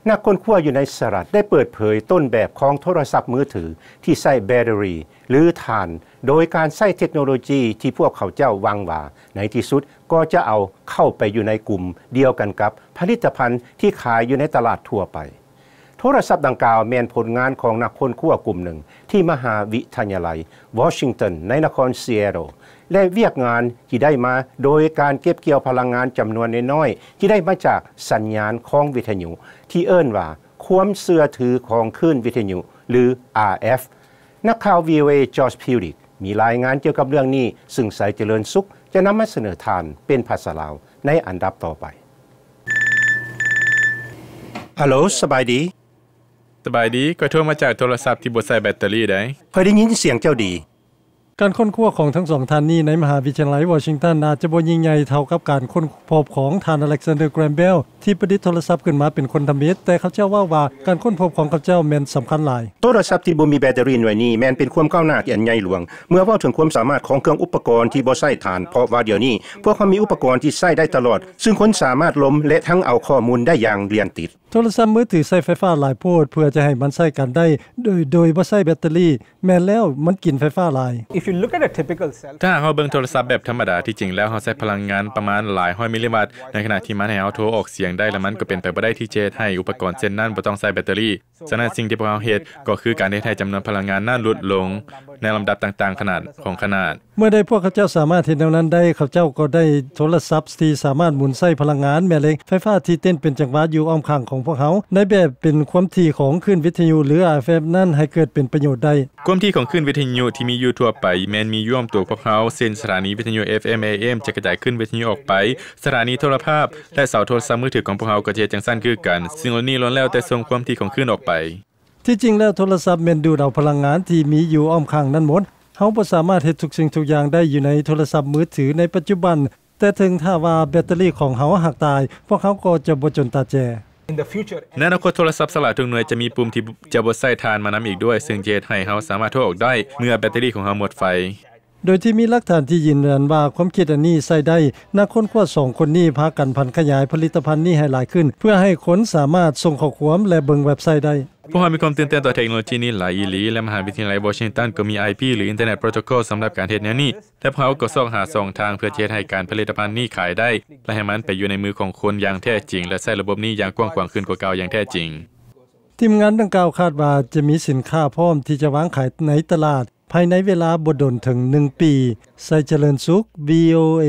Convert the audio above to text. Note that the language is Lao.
ນັກຄົ້ນຄວ້າຢູ່ໃນສະຫະລັດໄດ້ເປີດເຜີຍຕົ້ນແບບຂອງໂທລະສັບມືຖືທີ່ໃຊ້ແບັດເຕີຣີ ຫຼື ຖ່ານ ໂດຍການໃຊ້ເທັກໂນໂລຈີທີ່ພວກເຂົາເຈົ້າຫວັງວ່າ ໃນທີ່ສຸດກໍຈະເອົາເຂົ້າໄປຢູ່ໃນກຸ່ມດຽວກັນກັບຜະລິດຕະພັນທີ່ຂາຍຢູ່ໃນຕະຫຼາດທົ່ວໄປ. ໂທລະສັບດັ່ງກ່າວແມ່ນຜົນງານຂອງນັກຄົ້ນຄວ້າກຸ່ມໜຶ່ງທີ່ມະຫາວິທະຍາໄລວໍຊິງຕັນໃນນະຄອນຊີແອດເທິລ ແລະ ວຽກງານທີ່ໄດ້ມາໂດຍການເກັບກ່ຽວພະລັງງານຈຳນວນນ້ອຍໆທີ່ໄດ້ມາຈາກສັນຍານຂອງວິທະຍຸ ທີ່ເອີ້ນວ່າຄວາມເຊື່ອຖືຂອງຄື້ນວິທະຍຸ ຫຼື ອາເອັຟ. ນັກຂ່າວ ວີໂອເອ Josh Pulik ມີລາຍງານກ່ຽວກັບເລື່ອງນີ້ ຊຶ່ງໄຊຈະເລີນສຸກຈະນຳມາສະເໜີທ່ານເປັນພາສາລາວໃນອັນດັບຕໍ່ໄປ. ຮາໂຫຼ ສະບາຍດີ. ສະບາຍດີ, ຂ້ອຍໂທມາຈາກໂທລະສັບທີ່ບໍ່ໃຊ້ແບັດເຕີຣີໃດ໋. ຂ້ອຍໄດ້ຍິນສຽງເຈົ້າດີ. ການຄົ້ນຄວ້າຂອງທັງສອງທ່ານນີ້ໃນມະຫາວິທະຍາໄລວໍຊິງຕັນອາດຈະບໍ່ຍິ່ງໃຫຍ່ເທົ່າກັບການຄົ້ນພົບຂອງທ່ານ Alexander Graham Bell ທີ່ປະດິດໂທລະສັບຂຶ້ນມາເປັນຄົນທຳອິດ, ແຕ່ເຂົາເຈົ້າເວົ້າວ່າການຄົ້ນພົບຂອງເຂົາເຈົ້າແມ່ນສຳຄັນຫຼາຍ. ໂທລະສັບທີ່ບໍ່ມີແບັດເຕີຣີໜ່ວຍນີ້ແມ່ນເປັນຄວາມກ້າວໜ້າທີ່ອັນໃຫຍ່ຫຼວງ ເມື່ອເວົ້າເຖິງຄວາມສາມາດຂອງເຄື່ອງອຸປະກອນທີ່ບໍ່ໃຊ້ຖ່ານ, ເພາະວ່າດຽວນີ້ພວກເຮົາມີອຸປະກອນທີ່ໃຊ້ໄດ້ຕະຫຼອດ, ຊຶ່ງຄົນສາມາດລົມ ແລະ ທັງເອົາຂໍ້ມູນໄດ້ຢ່າງລຽນຕິດ. ໂທລະສັບມືຖືໃຊ້ໄຟຟ້າຫຼາຍໂພດເພື່ອຈະໃຫ້ມັນໃຊ້ການໄດ້ໂດຍ ໂດຍບໍ່ໃຊ້ແບັດເຕີຣີ. ແມ່ນແລ້ວ, ມັນກິນໄຟຟ້າຫຼາຍ. If you look at a typical cell, ຖ້າຫາກເຮົາເບິ່ງໂທລະສັບແບບທຳມະດາ, ທີ່ຈິງແລ້ວເຮົາໃຊ້ພະລັງງານປະມານຫຼາຍຮ້ອຍມິລລິວັດ ໃນຂະນະທີ່ມັນໃຫ້ເຮົາໂທອອກສຽງໄດ້, ແລະ ມັນກໍເປັນໄປບໍ່ໄດ້ທີ່ຈະເຮັດໃຫ້ອຸປະກອນເຊັ່ນນັ້ນບໍ່ຕ້ອງໃຊ້ແບັດເຕີຣີ. ສະນັ້ນ, ສິ່ງທີ່ພວກເຮົາເຮັດກໍຄືການເຮັດໃຫ້ຈຳນວນພະລັງງານນັ້ນຫຼຸດລົງໃນລຳດັບຕ່າງໆຂະໜາດຂອງຂະໜາດ. ເມື່ອໃດພວກເຂົາເຈົ້າສາມາດເຮັດແນວນັ້ນໄດ້, ເຂົາເຈົ້າກໍໄດ້ໂທລະສັບທີ່ສາມາດໝູນໃຊ້ພະລັງງານແມ່ເຫຼັກໄຟຟ້າທີ່ເຕັ້ນເປັນຈັງຫວະຢູ່ອ້ອມຂ້າງຂອງພວກເຮົາ ໃນແບບເປັນຄວາມຖີ່ຂອງຄື້ນວິທະຍຸ ຫຼື ອາເອັຟ ນັ້ນໃຫ້ເກີດເປັນປະໂຫຍດໄດ້. ຄວາມຖີ່ຂອງຄື້ນວິທະຍຸທີ່ມີຢູ່ທົ່ວໄປແມ່ນມີຢູ່ອ້ອມຕົວພວກເຮົາ, ເຊັ່ນ ສະຖານີວິທະຍຸ ເອັຟເອັມ ເອເອັມ ຈະກະຈາຍຄື້ນວິທະຍຸອອກໄປ, ສະຖານີໂທລະພາບ ແລະ ເສົາໂທລະສັບມືຖືຂອງພວກເຮົາກໍຈະເຮັດຈັ່ງຊັ້ນຄືກັນ. ສິ່ງເຫຼົ່ານີ້ລ້ວນແລ້ວແຕ່ສົ່ງຄວາມຖີ່ຂອງຄື້ນອອກໄປ. ທີ່ຈິງແລ້ວ, ໂທລະສັບແມ່ນດູດເອົາພະລັງງານທີ່ມີຢູ່ອ້ອມຂ້າງນັ້ນໝົດ. ເຮົາບໍ່ສາມາດເຮັດທຸກສິ່ງທຸກຢ່າງໄດ້ຢູ່ໃນໂທລະສັບມືຖືໃນປັດຈຸບັນ, ແຕ່ເຖິງຖ້າວ່າແບັດເຕີຣີຂອງເຮົາຫາກຕາຍ, ພວກເຮົາກໍຈະບໍ່ຈົນຕາແຈ. In the future, ໃນອະນາຄົດ, ໂທລະສັບສະຫຼາດທຸກໜ່ວຍຈະມີປຸ່ມທີ່ຈະບໍ່ໃຊ້ຖ່ານມານຳອີກດ້ວຍ, ຊຶ່ງຈະເຮັດໃຫ້ເຮົາສາມາດໂທອອກໄດ້ເມື່ອແບັດເຕີຣີຂອງເຮົາໝົດໄຟ. ໂດຍທີ່ມີຫຼັກຖານທີ່ຢືນຢັນວ່າຄວາມຄິດອັນນີ້ໃຊ້ໄດ້, ນັກຄົ້ນຄວ້າສອງຄົນນີ້ພາກັນຜັນຂະຫຍາຍຜະລິດຕະພັນນີ້ໃຫ້ຫຼາຍຂຶ້ນ ເພື່ອໃຫ້ຄົນສາມາດສົ່ງຂໍ້ຄວາມ ແລະ ເບິ່ງເວັບໄຊໄດ້. ພວກເຮົາມີຄວາມຕື່ນເຕັ້ນຕໍ່ເທັກໂນໂລຢີນີ້ຫຼາຍອີ່ຫຼີ, ແລະ ມະຫາວິທະຍາໄລວໍຊິງຕັນກໍມີ ໄອພີ ຫຼື ອິນເຕີເນັດໂປຣໂຕໂຄລ ສຳລັບການເຮັດແນວນີ້, ແລະ ພວກເຮົາກໍຊອກຫາຊ່ອງທາງເພື່ອຈະເຮັດໃຫ້ການຜະລິດຕະພັນນີ້ຂາຍໄດ້ ແລະ ໃຫ້ມັນໄປຢູ່ໃນມືຂອງຄົນຢ່າງແທ້ຈິງ ແລະ ໃຊ້ລະບົບນີ້ຢ່າງກວ້າງຂວາງຂຶ້ນກວ່າເກົ່າຢ່າງແທ້ຈິງ. ທີມງານດັ່ງກ່າວຄາດວ່າຈະມີສິນຄ້າພ້ອມທີ່ຈະວາງຂາຍໃນຕະຫຼາດ ພາຍໃນເວລາບໍ່ດົນເຖິງໜຶ່ງປີ. ໄຊຈະເລີນສຸກ ວີໂອເອ.